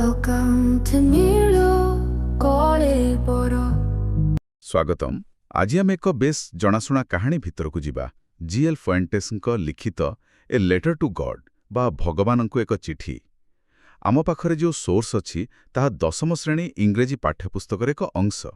Welcome to Nilo Kalebara. ସ୍ୱାଗତମ। ଆଜି ଆମେ ଏକ ବେଶ ଜଣାଶୁଣା କାହାଣୀ ଭିତରକୁ ଯିବା, ଜିଏଲ୍ ଫୁଏଣ୍ଟେସ୍ଙ୍କ ଲିଖିତ ଏ ଲେଟର ଟୁ ଗଡ୍ ବା ଭଗବାନଙ୍କୁ ଏକ ଚିଠି। ଆମ ପାଖରେ ଯେଉଁ ସୋର୍ସ ଅଛି, ତାହା ଦଶମ ଶ୍ରେଣୀ ଇଂରେଜୀ ପାଠ୍ୟପୁସ୍ତକର ଏକ ଅଂଶ।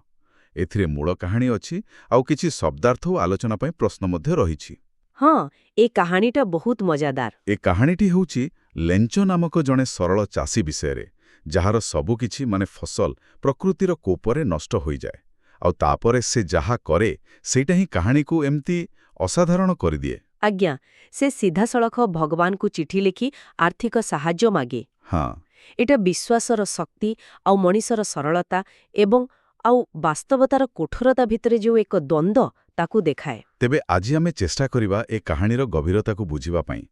ଏଥିରେ ମୂଳ କାହାଣୀ ଅଛି ଆଉ କିଛି ଶବ୍ଦାର୍ଥ ଓ ଆଲୋଚନା ପାଇଁ ପ୍ରଶ୍ନ ମଧ୍ୟ ରହିଛି। ହଁ, ଏ କାହାଣୀଟା ବହୁତ ମଜାଦାର। ଏ କାହାଣୀଟି ହେଉଛି ଲେଞ୍ଚ ନାମକ ଜଣେ ସରଳ ଚାଷୀ ବିଷୟରେ, ଯାହାର ସବୁକିଛି, ମାନେ ଫସଲ, ପ୍ରକୃତିର କୋପରେ ନଷ୍ଟ ହୋଇଯାଏ। ଆଉ ତାପରେ ସେ ଯାହା କରେ, ସେଇଟା ହିଁ କାହାଣୀକୁ ଏମିତି ଅସାଧାରଣ କରିଦିଏ। ଆଜ୍ଞା, ସେ ସିଧାସଳଖ ଭଗବାନଙ୍କୁ ଚିଠି ଲେଖି ଆର୍ଥିକ ସାହାଯ୍ୟ ମାଗେ। ଏଇଟା ବିଶ୍ୱାସର ଶକ୍ତି ଆଉ ମଣିଷର ସରଳତା ଏବଂ ଆଉ ବାସ୍ତବତାର କଠୋରତା ଭିତରେ ଯେଉଁ ଏକ ଦ୍ୱନ୍ଦ୍ୱ, ତାକୁ ଦେଖାଏ। ତେବେ ଆଜି ଆମେ ଚେଷ୍ଟା କରିବା ଏ କାହାଣୀର ଗଭୀରତାକୁ ବୁଝିବା ପାଇଁ।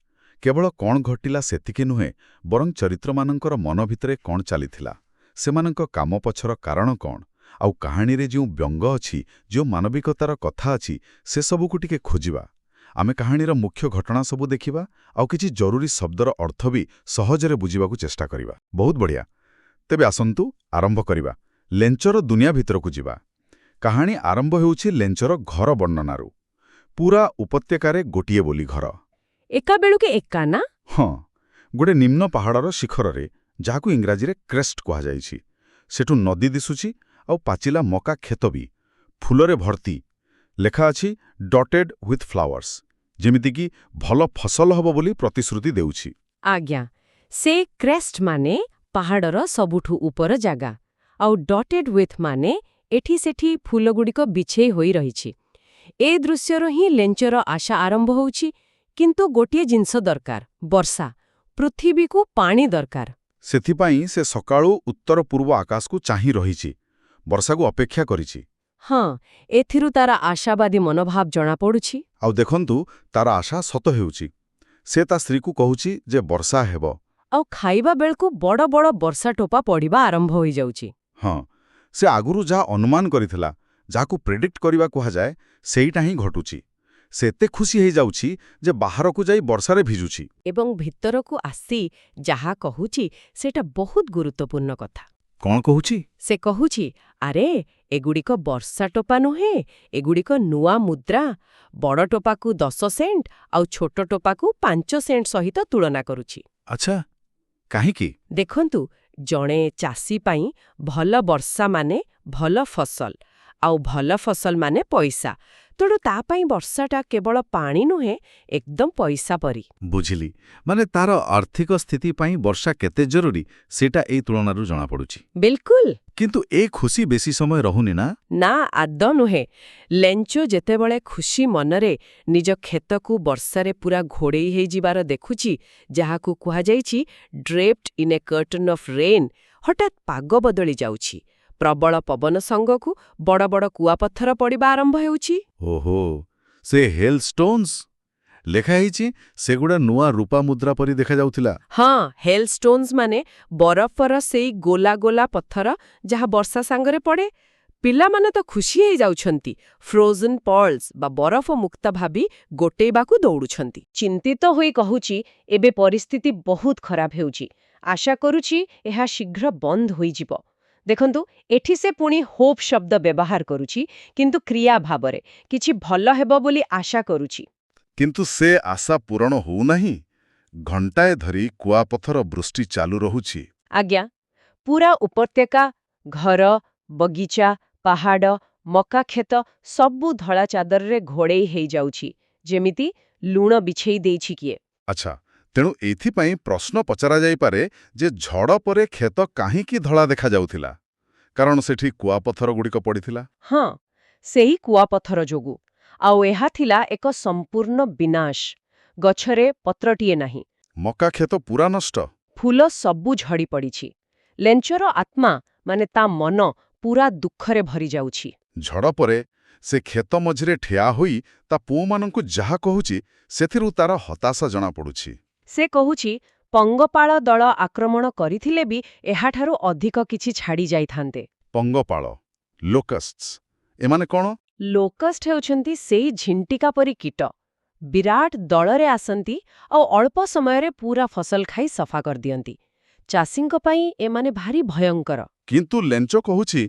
କେବଳ କ'ଣ ଘଟିଲା ସେତିକି ନୁହେଁ, ବରଂ ଚରିତ୍ରମାନଙ୍କର ମନ ଭିତରେ କ'ଣ ଚାଲିଥିଲା, ସେମାନଙ୍କ କାମ ପଛର କାରଣ କ'ଣ, ଆଉ କାହାଣୀରେ ଯେଉଁ ବ୍ୟଙ୍ଗ ଅଛି, ଯେଉଁ ମାନବିକତାର କଥା ଅଛି, ସେସବୁକୁ ଟିକେ ଖୋଜିବା। ଆମେ କାହାଣୀର ମୁଖ୍ୟ ଘଟଣା ସବୁ ଦେଖିବା ଆଉ କିଛି ଜରୁରୀ ଶବ୍ଦର ଅର୍ଥ ବି ସହଜରେ ବୁଝିବାକୁ ଚେଷ୍ଟା କରିବା। ବହୁତ ବଢ଼ିଆ। ତେବେ ଆସନ୍ତୁ ଆରମ୍ଭ କରିବା। ଲେଞ୍ଚର ଦୁନିଆ ଭିତରକୁ ଯିବା। କାହାଣୀ ଆରମ୍ଭ ହେଉଛି ଲେଞ୍ଚର ଘର ବର୍ଣ୍ଣନାରୁ। ପୁରା ଉପତ୍ୟକାରେ ଗୋଟିଏ ବୋଲି ଘର। ଏକାବେଳୁକେ ଏକା, ନା? ହଁ, ଗୋଟେ ନିମ୍ନ ପାହାଡ଼ର ଶିଖରରେ, ଯାହାକୁ ଇଂରାଜୀରେ କ୍ରେଷ୍ଟ କୁହାଯାଇଛି। ସେଠୁ ନଦୀ ଦିଶୁଛି ଆଉ ପାଚିଲା ମକା କ୍ଷେତ ବି, ଫୁଲରେ ଭର୍ତ୍ତି। ଲେଖା ଅଛି ଡଟେଡ୍ ୱିଥ୍ ଫ୍ଲାୱାର୍ସ, ଯେମିତିକି ଭଲ ଫସଲ ହେବ ବୋଲି ପ୍ରତିଶ୍ରୁତି ଦେଉଛି। ଆଜ୍ଞା, ସେ କ୍ରେଷ୍ଟ ମାନେ ପାହାଡ଼ର ସବୁଠୁ ଉପର ଜାଗା, ଆଉ ଡଟେଡ୍ ୱିଥ୍ ମାନେ ଏଠି ସେଠି ଫୁଲଗୁଡ଼ିକ ବିଛେଇ ହୋଇ ରହିଛି। ଏ ଦୃଶ୍ୟରୁ ହିଁ ଲେଞ୍ଚର ଆଶା ଆରମ୍ଭ ହେଉଛି। କିନ୍ତୁ ଗୋଟିଏ ଜିନିଷ ଦରକାର, ବର୍ଷା। ପୃଥିବୀକୁ ପାଣି ଦରକାର। ସେଥିପାଇଁ ସେ ସକାଳୁ ଉତ୍ତର ପୂର୍ବ ଆକାଶକୁ ଚାହିଁ ରହିଛି, ବର୍ଷାକୁ ଅପେକ୍ଷା କରିଛି। ହଁ, ଏଥିରୁ ତାର ଆଶାବାଦୀ ମନୋଭାବ ଜଣାପଡ଼ୁଛି। ଆଉ ଦେଖନ୍ତୁ, ତାର ଆଶା ସତ ହେଉଛି। ସେ ତା ସ୍ତ୍ରୀକୁ କହୁଛି ଯେ ବର୍ଷା ହେବ। ଆଉ ଖାଇବା ବେଳକୁ ବଡ଼ ବଡ଼ ବର୍ଷା ଟୋପା ପଡ଼ିବା ଆରମ୍ଭ ହୋଇଯାଉଛି। ହଁ, ସେ ଆଗରୁ ଯାହା ଅନୁମାନ କରିଥିଲା, ଯାହାକୁ ପ୍ରେଡିକ୍ଟ କରିବା କୁହାଯାଏ, ସେଇଟା ହିଁ ଘଟୁଛି। ସେ ଏତେ ଖୁସି ହେଇଯାଉଛି ଯେ ବାହାରକୁ ଯାଇ ବର୍ଷାରେ ଭିଜୁଛି। ଏବଂ ଭିତରକୁ ଆସି ଯାହା କହୁଛି, ସେଇଟା ବହୁତ ଗୁରୁତ୍ୱପୂର୍ଣ୍ଣ କଥା। କ'ଣ କହୁଛି? ସେ କହୁଛି, "ଆରେ, ଏଗୁଡ଼ିକ ବର୍ଷା ଟୋପା ନୁହେଁ, ଏଗୁଡ଼ିକ ନୂଆ ମୁଦ୍ରା।" ବଡ଼ ଟୋପାକୁ 10 ସେଣ୍ଟ ଆଉ ଛୋଟ ଟୋପାକୁ 5 ସେଣ୍ଟ ସହିତ ତୁଳନା କରୁଛି। ଆଚ୍ଛା, କାହିଁକି? ଦେଖନ୍ତୁ, ଜଣେ ଚାଷୀ ପାଇଁ ଭଲ ବର୍ଷା ମାନେ ଭଲ ଫସଲ, ଆଉ ଭଲ ଫସଲ ମାନେ ପଇସା। ତେଣୁ ତା ପାଇଁ ବର୍ଷାଟା କେବଳ ପାଣି ନୁହେଁ, ଏକଦମ ପଇସା ପରି। ବୁଝିଲି। ମାନେ ତାର ଆର୍ଥିକ ସ୍ଥିତି ପାଇଁ ବର୍ଷା କେତେ ଜରୁରୀ, ସେଇଟା ଏଇ ତୁଳନାରୁ ଜଣାପଡୁଛି। ବିଲକୁଲ। କିନ୍ତୁ ଏ ଖୁସି ବେଶୀ ସମୟ ରହୁନି, ନା? ନା, ଆଦୌ ନୁହେଁ। ଲେଞ୍ଚୋ ଯେତେବେଳେ ଖୁସି ମନରେ ନିଜ କ୍ଷେତକୁ ବର୍ଷାରେ ପୁରା ଘୋଡ଼େଇ ହେଇଯିବାର ଦେଖୁଛି, ଯାହାକୁ କୁହାଯାଇଛି "draped in a curtain of rain", ହଠାତ୍ ପାଗ ବଦଳି ଯାଉଛି। ପ୍ରବଳ ପବନ ସଙ୍ଗକୁ ବଡ଼ ବଡ଼ କୁଆପଥର ପଡ଼ିବା ଆରମ୍ଭ ହେଉଛି। ଓହୋ, ସେ ହେଲ୍ ଷ୍ଟୋନ୍ସ! ଲେଖା ହେଇଛି ସେଗୁଡ଼ା ନୂଆ ରୂପା ମୁଦ୍ରା ପରି ଦେଖାଯାଉଥିଲା। ହଁ, ହେଲ୍ ଷ୍ଟୋନ୍ସ ମାନେ ବରଫର ସେଇ ଗୋଲା ଗୋଲା ପଥର, ଯାହା ବର୍ଷା ସାଙ୍ଗରେ ପଡ଼େ। ପିଲାମାନେ ତ ଖୁସି ହେଇଯାଉଛନ୍ତି। ଫ୍ରୋଜନ୍ ପର୍ଲସ ବା ବରଫ ମୁକ୍ତା ଭାବି ଗୋଟେଇବାକୁ ଦୌଡୁଛନ୍ତି। ଚିନ୍ତିତ ହୋଇ କହୁଛି, ଏବେ ପରିସ୍ଥିତି ବହୁତ ଖରାପ ହେଉଛି, ଆଶା କରୁଛି ଏହା ଶୀଘ୍ର ବନ୍ଦ ହୋଇଯିବ। ଦେଖନ୍ତୁ, ଏଠି ସେ ପୁଣି ହୋପ୍ ଶବ୍ଦ ବ୍ୟବହାର କରୁଛି, କିନ୍ତୁ କ୍ରିୟା ଭାବରେ, କିଛି ଭଲ ହେବ ବୋଲି ଆଶା କରୁଛି। କିନ୍ତୁ ସେ ଆଶା ପୂରଣ ହେଉନାହିଁ। ଘଣ୍ଟାଏ ଧରି କୁଆପଥର ବୃଷ୍ଟି ଚାଲୁ ରହୁଛି। ଆଜ୍ଞା, ପୁରା ଉପତ୍ୟକା, ଘର, ବଗିଚା, ପାହାଡ଼, ମକା କ୍ଷେତ ସବୁ ଧଳା ଚାଦରରେ ଘୋଡ଼େଇ ହେଇଯାଉଛି, ଯେମିତି ଲୁଣ ବିଛେଇ ଦେଇଛି କିଏ। ଆଚ୍ଛା, ତେଣୁ ଏଇଥିପାଇଁ ପ୍ରଶ୍ନ ପଚରାଯାଇପାରେ ଯେ ଝଡ଼ ପରେ କ୍ଷେତ କାହିଁକି ଧଳା ଦେଖାଯାଉଥିଲା? କାରଣ ସେଠି କୁଆପଥରଗୁଡ଼ିକ ପଡ଼ିଥିଲା। ହଁ, ସେଇ କୁଆପଥର ଯୋଗୁ। ଆଉ ଏହା ଥିଲା ଏକ ସମ୍ପୂର୍ଣ୍ଣ ବିନାଶ। ଗଛରେ ପତ୍ରଟିଏ ନାହିଁ। ମକା କ୍ଷେତ ପୁରା ନଷ୍ଟ। ଫୁଲ ସବୁ ଝଡ଼ି ପଡ଼ିଛି। ଲେଞ୍ଚର ଆତ୍ମା, ମାନେ ତା ମନ, ପୁରା ଦୁଃଖରେ ଭରି ଯାଉଛି। ଝଡ଼ ପରେ ସେ କ୍ଷେତ ମଝିରେ ଠିଆ ହୋଇ ତା ପୁଅମାନଙ୍କୁ ଯାହା କହୁଛି, ସେଥିରୁ ତାର ହତାଶା ଜଣାପଡ଼ୁଛି। ସେ କହୁଛି, ପଙ୍ଗପାଳ ଦଳ ଆକ୍ରମଣ କରିଥିଲେ ବି ଏହାଠାରୁ ଅଧିକ କିଛି ଛାଡ଼ି ଯାଇଥାନ୍ତେ। ପଙ୍ଗପାଳ, ଲୋକଷ୍ଟସ୍, ଏମାନେ କ'ଣ? ଲୋକଷ୍ଟ ହେଉଛନ୍ତି ସେଇ ଝିଣ୍ଟିକା ପରି କୀଟ। ବିରାଟ ଦଳରେ ଆସନ୍ତି ଆଉ ଅଳ୍ପ ସମୟରେ ପୁରା ଫସଲ ଖାଇ ସଫା କରିଦିଅନ୍ତି। ଚାଷୀଙ୍କ ପାଇଁ ଏମାନେ ଭାରି ଭୟଙ୍କର। କିନ୍ତୁ ଲେଞ୍ଚୋ କହୁଛି,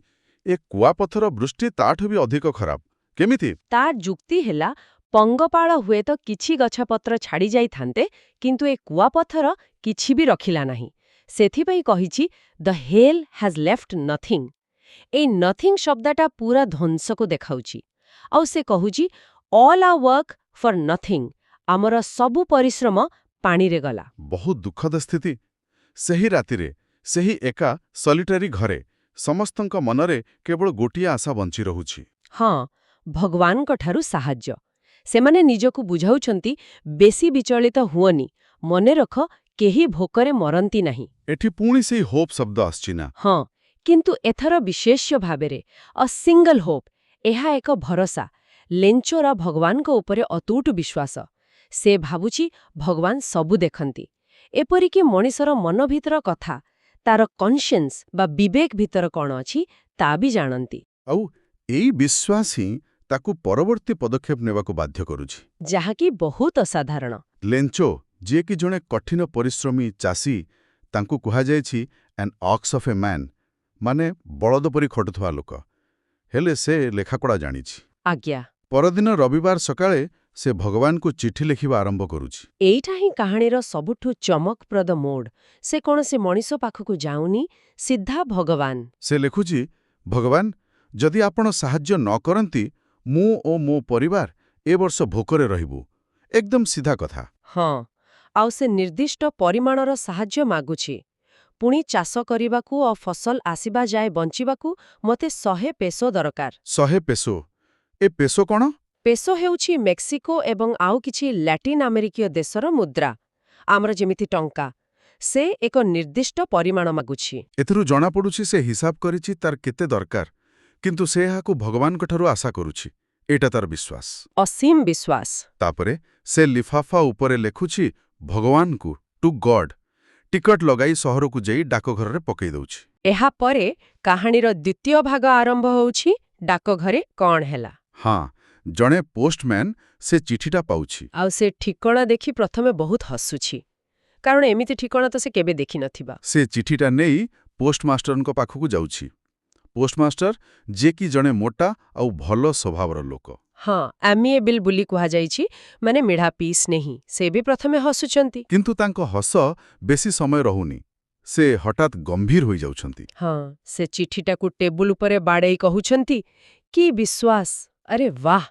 ଏ କୁଆପଥର ବୃଷ୍ଟି ତାଠୁ ବି ଅଧିକ ଖରାପ। କେମିତି? ତା ଯୁକ୍ତି ହେଲା, ପଙ୍ଗପାଳ ହୁଏତ କିଛି ଗଛପତ୍ର ଛାଡ଼ି ଯାଇଥାନ୍ତେ, କିନ୍ତୁ ଏ କୁଆପଥର କିଛି ବି ରଖିଲା ନାହିଁ। ସେଥିପାଇଁ କହିଛି, "The hail has left nothing." ଏଇ ନଥିଙ୍ଗ ଶବ୍ଦଟା ପୁରା ଧ୍ୱଂସକୁ ଦେଖାଉଛି। ଆଉ ସେ କହୁଛି, "All our work for nothing." ଆମର ସବୁ ପରିଶ୍ରମ ପାଣିରେ ଗଲା। ବହୁତ ଦୁଃଖଦ ସ୍ଥିତି। ସେହି ରାତିରେ, ସେହି ଏକା ସଲିଟାରୀ ଘରେ ସମସ୍ତଙ୍କ ମନରେ କେବଳ ଗୋଟିଏ ଆଶା ବଞ୍ଚି ରହୁଛି। ହଁ, ଭଗବାନଙ୍କଠାରୁ ସାହାଯ୍ୟ। ସେମାନେ ନିଜକୁ ବୁଝାଉଛନ୍ତି, ବେଶୀ ବିଚଳିତ ହୁଅନି, ମନେ ରଖ, କେହି ଭୋକରେ ମରନ୍ତି ନାହିଁ। ଏଠି ପୁଣି ସେଇ ହୋପ୍ ଶବ୍ଦ ଆସୁଛି ନା? ହଁ, କିନ୍ତୁ ଏଥର ବିଶେଷ ଭାବରେ ଅ ସିଙ୍ଗଲ ହୋପ୍। ଏହା ଏକ ଭରସା, ଲେଞ୍ଚୋର ଭଗବାନଙ୍କ ଉପରେ ଅତୁଟ ବିଶ୍ୱାସ। ସେ ଭାବୁଛି ଭଗବାନ ସବୁ ଦେଖନ୍ତି, ଏପରିକି ମଣିଷର ମନ ଭିତର କଥା, ତାର କନସିଏନ୍ସ ବା ବିବେକ ଭିତର କ'ଣ ଅଛି ତା ବି ଜାଣନ୍ତି। ଆଉ ଏଇ ବିଶ୍ୱାସ ହିଁ ତାକୁ ପରବର୍ତ୍ତୀ ପଦକ୍ଷେପ ନେବାକୁ ବାଧ୍ୟ କରୁଛି। ଯାହାକି ବହୁତ ଅସାଧାରଣ। ଲେଞ୍ଚୋ, ଯିଏକି ଜଣେ କଠିନ ପରିଶ୍ରମୀ ଚାଷୀ, ତାଙ୍କୁ କୁହାଯାଇଛି an ox of a man, ମାନେ ବଳଦ ପରି ଖଟୁଥିବା ଲୋକ। ହେଲେ ସେ ଲେଖାପଢ଼ା ଜାଣିଛି। ପରଦିନ ରବିବାର ସକାଳେ ସେ ଭଗବାନଙ୍କୁ ଚିଠି ଲେଖିବା ଆରମ୍ଭ କରୁଛି। ଏଇଟା ହିଁ କାହାଣୀର ସବୁଠୁ ଚମକପ୍ରଦ ମୋଡ଼। ସେ କୌଣସି ମଣିଷ ପାଖକୁ ଯାଉନି, ସିଧା ଭଗବାନ। ସେ ଲେଖୁଛି, ଭଗବାନ, ଯଦି ଆପଣ ସାହାଯ୍ୟ ନ କରନ୍ତି, ମୁଁ ଓ ମୋ ପରିବାର ଏ ବର୍ଷ ଭୋକରେ ରହିବୁ। ଏକଦମ ସିଧା କଥା। ହଁ, ଆଉ ସେ ନିର୍ଦ୍ଦିଷ୍ଟ ପରିମାଣର ସାହାଯ୍ୟ ମାଗୁଛି। ପୁଣି ଚାଷ କରିବାକୁ ଓ ଫସଲ ଆସିବା ଯାଏ ବଞ୍ଚିବାକୁ ମୋତେ 100 ପେସୋ ଦରକାର। 100 ପେସୋ। ଏ ପେସୋ କ'ଣ? ପେସୋ ହେଉଛି ମେକ୍ସିକୋ ଏବଂ ଆଉ କିଛି ଲାଟିନ୍ ଆମେରିକୀୟ ଦେଶର ମୁଦ୍ରା, ଆମର ଯେମିତି ଟଙ୍କା। ସେ ଏକ ନିର୍ଦ୍ଦିଷ୍ଟ ପରିମାଣ ମାଗୁଛି। ଏଥିରୁ ଜଣାପଡ଼ୁଛି ସେ ହିସାବ କରିଛି ତାର କେତେ ଦରକାର। କିନ୍ତୁ ସେ ଏହାକୁ ଭଗବାନଙ୍କଠାରୁ ଆଶା କରୁଛି। ଏଇଟା ତାର ବିଶ୍ୱାସ। ଅସୀମ ବିଶ୍ୱାସ। ତାପରେ ସେ ଲିଫାଫା ଉପରେ ଲେଖୁଛି, ଭଗବାନଙ୍କୁ, ଟୁ ଗଡ୍। ଟିକଟ ଲଗାଇ ସହରକୁ ଯାଇ ଡାକଘରରେ ପକେଇ ଦଉଛି। ଏହା ପରେ କାହାଣୀର ଦ୍ୱିତୀୟ ଭାଗ ଆରମ୍ଭ ହେଉଛି, ଡାକଘରେ କ'ଣ ହେଲା। ହଁ, ଜଣେ ପୋଷ୍ଟମ୍ୟାନ୍ ସେ ଚିଠିଟା ପାଉଛି। ଆଉ ସେ ଠିକଣା ଦେଖି ପ୍ରଥମେ ବହୁତ ହସୁଛି, କାରଣ ଏମିତି ଠିକଣା ତ ସେ କେବେ ଦେଖିନଥିବ। ସେ ଚିଠିଟା ନେଇ ପୋଷ୍ଟମାଷ୍ଟରଙ୍କ ପାଖକୁ ଯାଉଛି। ପୋଷ୍ଟମାଷ୍ଟର, ଯିଏକି ଜଣେ ମୋଟା ଆଉ ଭଲ ସ୍ୱଭାବର ଲୋକ। ହଁ, ଆମିଏବିଲ୍ ବୋଲି କୁହାଯାଇଛି, ମାନେ ମିଳାପି, ସ୍ନେହୀ। ସେ ବି ପ୍ରଥମେ ହସୁଛନ୍ତି। କିନ୍ତୁ ତାଙ୍କ ହସ ବେଶୀ ସମୟ ରହୁନି। ସେ ହଠାତ୍ ଗମ୍ଭୀର ହୋଇଯାଉଛନ୍ତି। ହଁ, ସେ ଚିଠିଟାକୁ ଟେବୁଲ ଉପରେ ବାଡ଼େଇ କହୁଛନ୍ତି, କି ବିଶ୍ୱାସ! ଆରେ ବାଃ!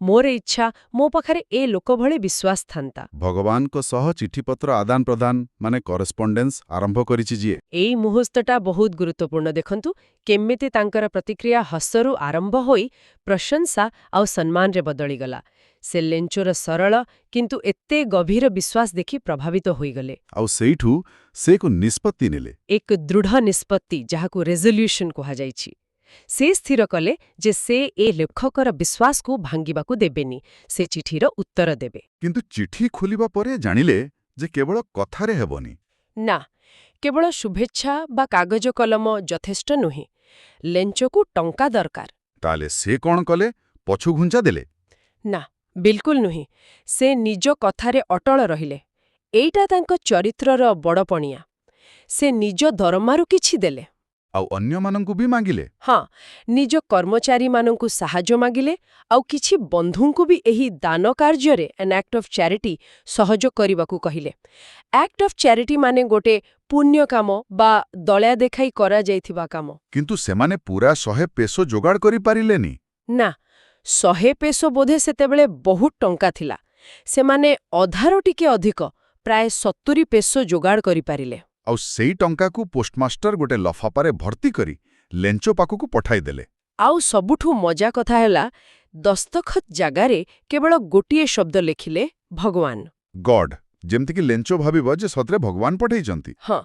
ମୋର ଇଚ୍ଛା ମୋ ପାଖରେ ଏ ଲୋକ ଭଳି ବିଶ୍ୱାସ ଥାନ୍ତା। ଭଗବାନଙ୍କ ସହ ଚିଠିପତ୍ର ଆଦାନ ପ୍ରଦାନ, ମାନେ କରେସ୍ପଣ୍ଡେନ୍ସ ଆରମ୍ଭ କରିଛି ଯିଏ। ଏଇ ମୁହୂର୍ତ୍ତଟା ବହୁତ ଗୁରୁତ୍ୱପୂର୍ଣ୍ଣ। ଦେଖନ୍ତୁ କେମିତି ତାଙ୍କର ପ୍ରତିକ୍ରିୟା ହସରୁ ଆରମ୍ଭ ହୋଇ ପ୍ରଶଂସା ଆଉ ସମ୍ମାନରେ ବଦଳିଗଲା। ସେ ଲେଞ୍ଚୋର ସରଳ କିନ୍ତୁ ଏତେ ଗଭୀର ବିଶ୍ୱାସ ଦେଖି ପ୍ରଭାବିତ ହୋଇଗଲେ। ଆଉ ସେଇଠୁ ସେ ଏକ ନିଷ୍ପତ୍ତି ନେଲେ। ଏକ ଦୃଢ଼ ନିଷ୍ପତ୍ତି, ଯାହାକୁ ରେଜଲ୍ୟୁସନ କୁହାଯାଇଛି। ସେ ସ୍ଥିର କଲେ ଯେ ସେ ଏ ଲେଖକର ବିଶ୍ୱାସକୁ ଭାଙ୍ଗିବାକୁ ଦେବେନି। ସେ ଚିଠିର ଉତ୍ତର ଦେବେ। କିନ୍ତୁ ଚିଠି ଖୋଲିବା ପରେ ଜାଣିଲେ ଯେ କେବଳ କଥାରେ ହେବନି। ନା, କେବଳ ଶୁଭେଚ୍ଛା ବା କାଗଜ କଲମ ଯଥେଷ୍ଟ ନୁହେଁ। ଲେଞ୍ଚକୁ ଟଙ୍କା ଦରକାର। ତାହେଲେ ସେ କ'ଣ କଲେ? ପଛଘୁଞ୍ଚା ଦେଲେ? ନା, ବିଲକୁଲ ନୁହେଁ। ସେ ନିଜ କଥାରେ ଅଟଳ ରହିଲେ। ଏଇଟା ତାଙ୍କ ଚରିତ୍ରର ବଡ଼ପଣିଆ। ସେ ନିଜ ଦରମାରୁ କିଛି ଦେଲେ। ଆଉ ଅନ୍ୟମାନଙ୍କୁ ବି ମାଗିଲେ। ହଁ, ନିଜ କର୍ମଚାରୀମାନଙ୍କୁ ସାହାଯ୍ୟ ମାଗିଲେ ଆଉ କିଛି ବନ୍ଧୁଙ୍କୁ ବି ଏହି ଦାନ କାର୍ଯ୍ୟରେ, ଆନ୍ ଆକ୍ଟ ଅଫ୍ ଚ୍ୟାରିଟି, ସହଯୋଗ କରିବାକୁ କହିଲେ। ଆକ୍ଟ ଅଫ୍ ଚ୍ୟାରିଟି ମାନେ ଗୋଟେ ପୁଣ୍ୟ କାମ ବା ଦୟା ଦେଖାଇ କରାଯାଇଥିବା କାମ। କିନ୍ତୁ ସେମାନେ ପୁରା 100 ପେସୋ ଯୋଗାଡ଼ କରିପାରିଲେନି। ନା, 100 ପେସୋ ବୋଧେ ସେତେବେଳେ ବହୁତ ଟଙ୍କା ଥିଲା। ସେମାନେ ଅଧାରୁ ଟିକେ ଅଧିକ, ପ୍ରାୟ 70 ପେସୋ ଯୋଗାଡ଼ କରିପାରିଲେ। ଆଉ ସେଇ ଟଙ୍କାକୁ ପୋଷ୍ଟମାଷ୍ଟର ଗୋଟେ ଲଫାପାରେ ଭର୍ତ୍ତି କରି ଲେଞ୍ଚୋ ପାଖକୁ ପଠାଇଦେଲେ। ଆଉ ସବୁଠୁ ମଜା କଥା ହେଲା, ଦସ୍ତଖତ ଜାଗାରେ କେବଳ ଗୋଟିଏ ଶବ୍ଦ ଲେଖିଲେ, ଭଗବାନ। ଗଡ୍। ଯେମିତିକି ଲେଞ୍ଚୋ ଭାବିବ ଯେ ସତରେ ଭଗବାନ ପଠେଇଛନ୍ତି। ହଁ,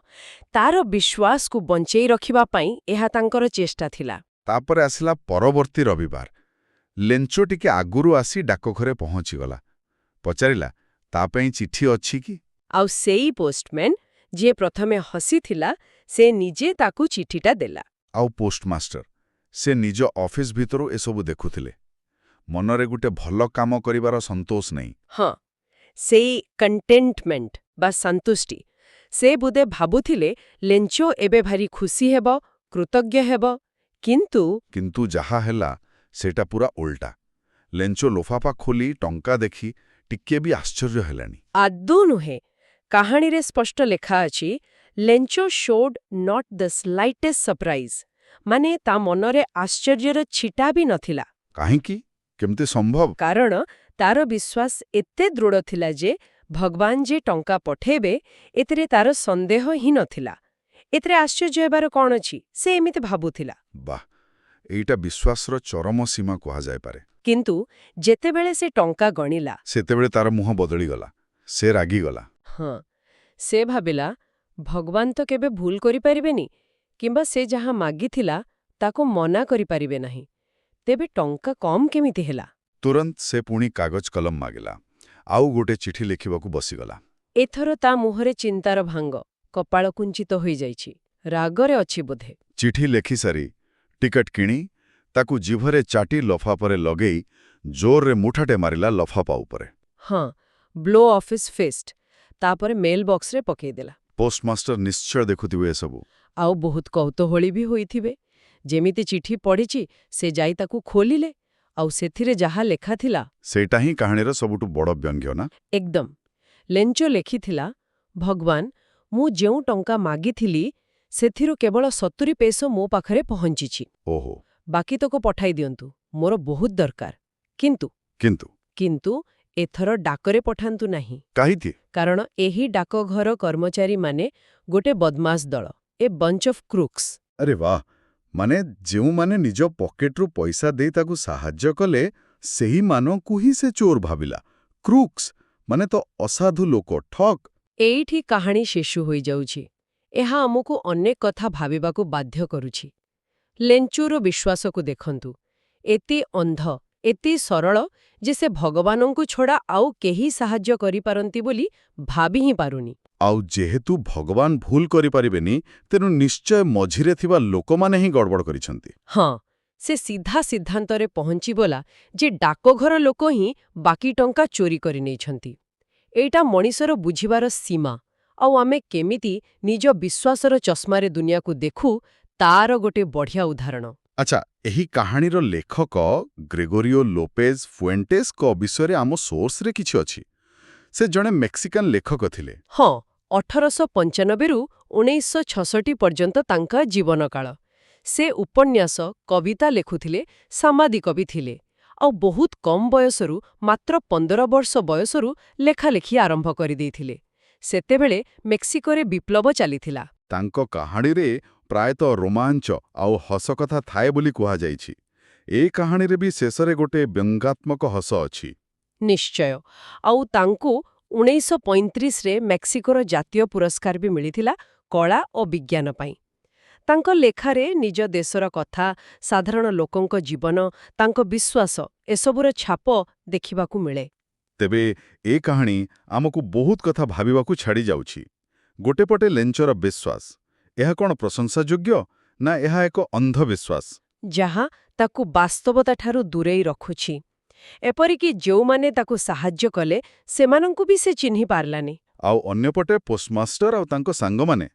ତାର ବିଶ୍ୱାସକୁ ବଞ୍ଚେଇ ରଖିବା ପାଇଁ ଏହା ତାଙ୍କର ଚେଷ୍ଟା ଥିଲା। ତାପରେ ଆସିଲା ପରବର୍ତ୍ତୀ ରବିବାର। ଲେଞ୍ଚୋ ଟିକେ ଆଗରୁ ଆସି ଡାକଘରେ ପହଞ୍ଚିଗଲା। ପଚାରିଲା, ତା ପାଇଁ ଚିଠି ଅଛି କି? ଆଉ ସେଇ ପୋଷ୍ଟମ୍ୟାନ୍, ଯିଏ ପ୍ରଥମେ ହସିଥିଲା, ସେ ନିଜେ ତାକୁ ଚିଠିଟା ଦେଲା। ଆଉ ପୋଷ୍ଟମାଷ୍ଟର, ସେ ନିଜ ଅଫିସ ଭିତରୁ ଏସବୁ ଦେଖୁଥିଲେ, ମନରେ ଗୋଟେ ଭଲ କାମ କରିବାର ସନ୍ତୋଷ ନେଇ। ହଁ, ସେଇ କଣ୍ଟେଣ୍ଟମେଣ୍ଟ ବା ସନ୍ତୁଷ୍ଟି। ସେ ବୋଧେ ଭାବୁଥିଲେ ଲେଞ୍ଚୋ ଏବେ ଭାରି ଖୁସି ହେବ, କୃତଜ୍ଞ ହେବ, କିନ୍ତୁ କିନ୍ତୁ ଯାହା ହେଲା ସେଇଟା ପୁରା ଓଲଟା। ଲେଞ୍ଚୋ ଲୋଫାଫା ଖୋଲି ଟଙ୍କା ଦେଖି ଟିକିଏ ବି ଆଶ୍ଚର୍ଯ୍ୟ ହେଲାନି। ଆଦୌ ନୁହେଁ। କାହାଣୀରେ ସ୍ପଷ୍ଟ ଲେଖା ଅଛି, "Lencho showed not the slightest surprise." ମାନେ ତା ମନରେ ଆଶ୍ଚର୍ଯ୍ୟର ଛିଟା ବି ନଥିଲା। କାହିଁକି? କେମିତି ସମ୍ଭବ? କାରଣ ତାର ବିଶ୍ୱାସ ଏତେ ଦୃଢ଼ ଥିଲା ଯେ ଭଗବାନ ଯେ ଟଙ୍କା ପଠେଇବେ, ଏଥିରେ ତାର ସନ୍ଦେହ ହିଁ ନଥିଲା। ଏଥିରେ ଆଶ୍ଚର୍ଯ୍ୟ ହେବାର କ'ଣ ଅଛି, ସେ ଏମିତି ଭାବୁଥିଲା। ବାଃ, ଏଇଟା ବିଶ୍ୱାସର ଚରମ ସୀମା କୁହାଯାଇପାରେ। କିନ୍ତୁ ଯେତେବେଳେ ସେ ଟଙ୍କା ଗଣିଲା, ସେତେବେଳେ ତାର ମୁହଁ ବଦଳିଗଲା। ସେ ରାଗିଗଲା। ହଁ, ସେ ଭାବିଲା, ଭଗବାନ ତ କେବେ ଭୁଲ କରିପାରିବେନି କିମ୍ବା ସେ ଯାହା ମାଗିଥିଲା ତାକୁ ମନା କରିପାରିବେ ନାହିଁ। ତେବେ ଟଙ୍କା କମ୍ କେମିତି ହେଲା? ତୁରନ୍ତ ସେ ପୁଣି କାଗଜ କଲମ ମାଗିଲା, ଆଉ ଗୋଟେ ଚିଠି ଲେଖିବାକୁ ବସିଗଲା। ଏଥର ତା ମୁହଁରେ ଚିନ୍ତାର ଭାଙ୍ଗ, କପାଳ କୁଞ୍ଚିତ ହୋଇଯାଇଛି। ରାଗରେ ଅଛି ବୋଧେ। ଚିଠି ଲେଖିସାରି ଟିକେଟ କିଣି ତାକୁ ଜିଭରେ ଚାଟି ଲଫାପରେ ଲଗେଇ ଜୋରରେ ମୁଠାଟେ ମାରିଲା ଲଫାପା ଉପରେ। ହଁ, ବ୍ଲୋ ଅଫ୍ his feast. ତାପରେ ମେଲ୍ ବକ୍ସରେ ପକେଇଦେଲା। ପୋଷ୍ଟମାଷ୍ଟର ନିଶ୍ଚୟ ଦେଖୁଥିବେ ଏସବୁ। ଆଉ ବହୁତ କୌତୂହଳୀ ବି ହୋଇଥିବେ। ଯେମିତି ଚିଠି ପଢ଼ିଛି, ସେ ଯାଇ ତାକୁ ଖୋଲିଲେ, ଆଉ ସେଥିରେ ଯାହା ଲେଖା ଥିଲା, ସେଇଟା ହିଁ କାହାଣୀର ସବୁଠୁ ବଡ଼ ବ୍ୟଙ୍ଗ୍ୟ, ନା? ଏକଦମ। ଲେଞ୍ଚୋ ଲେଖିଥିଲା, "ଭଗବାନ, ମୁଁ ଯେଉଁ ଟଙ୍କା ମାଗିଥିଲି ସେଥିରୁ କେବଳ 70 ପେସୋ ମୋ ପାଖରେ ପହଞ୍ଚିଛି। ବାକି ତକ ପଠାଇ ଦିଅନ୍ତୁ, ମୋର ବହୁତ ଦରକାର। କିନ୍ତୁ କିନ୍ତୁ କିନ୍ତୁ ଏଥର ଡାକରେ ପଠାନ୍ତୁ ନାହିଁ।" କାହିଁକି? କାରଣ ଏହି ଡାକଘର କର୍ମଚାରୀମାନେ ଗୋଟେ ବଦମାସ ଦଳ, ଏ ବଞ୍ଚ ଅଫ୍ କ୍ରୁକ୍ସ। ଆରେ ବାଃ! ମାନେ ଯେଉଁମାନେ ନିଜ ପକେଟରୁ ପଇସା ଦେଇ ତାକୁ ସାହାଯ୍ୟ କଲେ, ସେହିମାନଙ୍କୁ ହିଁ ସେ ଚୋର ଭାବିଲା। କ୍ରୁକ୍ସ ମାନେ ତ ଅସାଧୁ ଲୋକ, ଠକ୍। ଏଇଠି କାହାଣୀ ଶେଷ ହୋଇଯାଉଛି। ଏହା ଆମକୁ ଅନେକ କଥା ଭାବିବାକୁ ବାଧ୍ୟ କରୁଛି। ଲେଞ୍ଚୁର ବିଶ୍ୱାସକୁ ଦେଖନ୍ତୁ। ଏତେ ଅନ୍ଧ, ଏତେ ସରଳ ଯେ ସେ ଭଗବାନଙ୍କୁ ଛଡ଼ା ଆଉ କେହି ସାହାଯ୍ୟ କରିପାରନ୍ତି ବୋଲି ଭାବି ହିଁ ପାରୁନି। ଆଉ ଯେହେତୁ ଭଗବାନ ଭୁଲ କରିପାରିବେନି, ତେଣୁ ନିଶ୍ଚୟ ମଝିରେ ଥିବା ଲୋକମାନେ ହିଁ ଗଡ଼ବଡ଼ କରିଛନ୍ତି। ହଁ, ସେ ସିଧା ସିଦ୍ଧାନ୍ତରେ ପହଞ୍ଚିଗଲା ଯେ ଡାକଘର ଲୋକ ହିଁ ବାକି ଟଙ୍କା ଚୋରି କରିନେଇଛନ୍ତି। ଏଇଟା ମଣିଷର ବୁଝିବାର ସୀମା ଆଉ ଆମେ କେମିତି ନିଜ ବିଶ୍ୱାସର ଚଷମାରେ ଦୁନିଆକୁ ଦେଖୁ, ତାର ଗୋଟେ ବଢ଼ିଆ ଉଦାହରଣ। ଆଚ୍ଛା, ଏହି କାହାଣୀର ଲେଖକ ଗ୍ରେଗୋରିଓ ଲୋପେଜ୍ ଫୁଏଣ୍ଟେସ୍ଙ୍କ ବିଷୟରେ ଆମ ସୋର୍ସରେ କିଛି ଅଛି। ସେ ଜଣେ ମେକ୍ସିକାନ ଲେଖକ ଥିଲେ। ହଁ, 1895ରୁ 1966 ପର୍ଯ୍ୟନ୍ତ ତାଙ୍କ ଜୀବନକାଳ। ସେ ଉପନ୍ୟାସ, କବିତା ଲେଖୁଥିଲେ, ସାମ୍ବାଦିକ ବି ଥିଲେ। ଆଉ ବହୁତ କମ୍ ବୟସରୁ, ମାତ୍ର 15 ବର୍ଷ ବୟସରୁ ଲେଖାଲେଖି ଆରମ୍ଭ କରିଦେଇଥିଲେ। ସେତେବେଳେ ମେକ୍ସିକୋରେ ବିପ୍ଳବ ଚାଲିଥିଲା। ତାଙ୍କ କାହାଣୀରେ ପ୍ରାୟତଃ ରୋମାଞ୍ଚ ଆଉ ହସକଥା ଥାଏ ବୋଲି କୁହାଯାଇଛି। ଏ କାହାଣୀରେ ବି ଶେଷରେ ଗୋଟେ ବ୍ୟଙ୍ଗାତ୍ମକ ହସ ଅଛି। ନିଶ୍ଚୟ। ଆଉ ତାଙ୍କୁ 1935ରେ ମେକ୍ସିକୋର ଜାତୀୟ ପୁରସ୍କାର ବି ମିଳିଥିଲା କଳା ଓ ବିଜ୍ଞାନ ପାଇଁ। ତାଙ୍କ ଲେଖାରେ ନିଜ ଦେଶର କଥା, ସାଧାରଣ ଲୋକଙ୍କ ଜୀବନ, ତାଙ୍କ ବିଶ୍ୱାସ, ଏସବୁର ଛାପ ଦେଖିବାକୁ ମିଳେ। ତେବେ ଏ କାହାଣୀ ଆମକୁ ବହୁତ କଥା ଭାବିବାକୁ ଛାଡ଼ି ଯାଉଛି। ଗୋଟେ ପଟେ ଲେଞ୍ଚର ବିଶ୍ୱାସ, ଏହା କ'ଣ ପ୍ରଶଂସାଯୋଗ୍ୟ ନା ଏହା ଏକ ଅନ୍ଧବିଶ୍ୱାସ, ଯାହା ତାକୁ ବାସ୍ତବତା ଠାରୁ ଦୂରେଇ ରଖୁଛି? ଏପରିକି ଯେଉଁମାନେ ତାକୁ ସାହାଯ୍ୟ କଲେ, ସେମାନଙ୍କୁ ବି ସେ ଚିହ୍ନି ପାରିଲାନି। ଆଉ ଅନ୍ୟପଟେ ପୋଷ୍ଟମାଷ୍ଟର ଆଉ ତାଙ୍କ ସାଙ୍ଗମାନେ,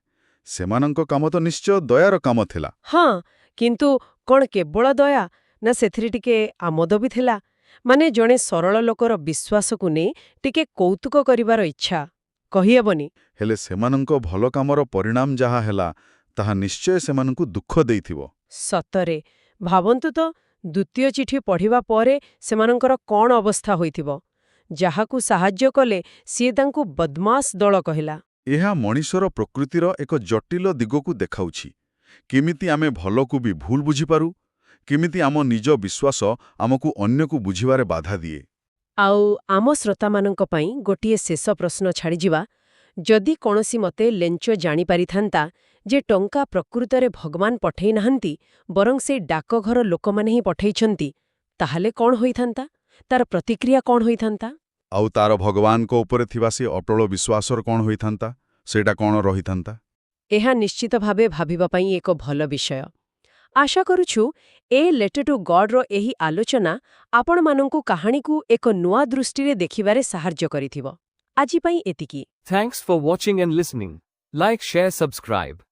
ସେମାନଙ୍କ କାମ ତ ନିଶ୍ଚୟ ଦୟାର କାମ ଥିଲା। ହଁ, କିନ୍ତୁ କ'ଣ କେବଳ ଦୟା, ନା ସେଥିରେ ଟିକେ ଆମୋଦ ବି ଥିଲା? ମାନେ ଜଣେ ସରଳ ଲୋକର ବିଶ୍ୱାସକୁ ନେଇ ଟିକେ କୌତୁକ କରିବାର ଇଚ୍ଛା, କହିହେବନି। ହେଲେ ସେମାନଙ୍କ ଭଲ କାମର ପରିଣାମ ଯାହା ହେଲା, ତାହା ନିଶ୍ଚୟ ସେମାନଙ୍କୁ ଦୁଃଖ ଦେଇଥିବ। ସତରେ, ଭାବନ୍ତୁ ତ, ଦ୍ୱିତୀୟ ଚିଠି ପଢ଼ିବା ପରେ ସେମାନଙ୍କର କ'ଣ ଅବସ୍ଥା ହୋଇଥିବ। ଯାହାକୁ ସାହାଯ୍ୟ କଲେ, ସିଏ ତାଙ୍କୁ ବଦମାସ ଦଳ କହିଲା। ଏହା ମଣିଷର ପ୍ରକୃତିର ଏକ ଜଟିଳ ଦିଗକୁ ଦେଖାଉଛି। କେମିତି ଆମେ ଭଲକୁ ବି ଭୁଲ ବୁଝିପାରୁ, କେମିତି ଆମ ନିଜ ବିଶ୍ୱାସ ଆମକୁ ଅନ୍ୟକୁ ବୁଝିବାରେ ବାଧା ଦିଏ। ଆଉ ଆମ ଶ୍ରୋତାମାନଙ୍କ ପାଇଁ ଗୋଟିଏ ଶେଷ ପ୍ରଶ୍ନ ଛାଡ଼ିଯିବା। ଯଦି କୌଣସି ମତେ ଲେଞ୍ଚୋ ଜାଣିପାରିଥାନ୍ତା ଯେ ଟଙ୍କା ପ୍ରକୃତରେ ଭଗବାନ ପଠେଇ ନାହାନ୍ତି, ବରଂ ସେ ଡାକଘର ଲୋକମାନେ ହିଁ ପଠେଇଛନ୍ତି, ତାହେଲେ କ'ଣ ହୋଇଥାନ୍ତା? ତାର ପ୍ରତିକ୍ରିୟା କ'ଣ ହୋଇଥାନ୍ତା? ଆଉ ତାର ଭଗବାନଙ୍କ ଉପରେ ଥିବା ସେ ଅଟଳ ବିଶ୍ୱାସର କ'ଣ ହୋଇଥାନ୍ତା? ସେଇଟା କ'ଣ ରହିଥାନ୍ତା? ଏହା ନିଶ୍ଚିତ ଭାବେ ଭାବିବା ପାଇଁ ଏକ ଭଲ ବିଷୟ। ଆଶା କରୁଛୁ ଏ ଲେଟର ଟୁ ଗଡ୍ର ଏହି ଆଲୋଚନା ଆପଣମାନଙ୍କୁ କାହାଣୀକୁ ଏକ ନୂଆ ଦୃଷ୍ଟିରେ ଦେଖିବାରେ ସାହାଯ୍ୟ କରିଥିବ। ଆଜି ପାଇଁ ଏତିକି। Thanks for watching and listening. Like, share, subscribe.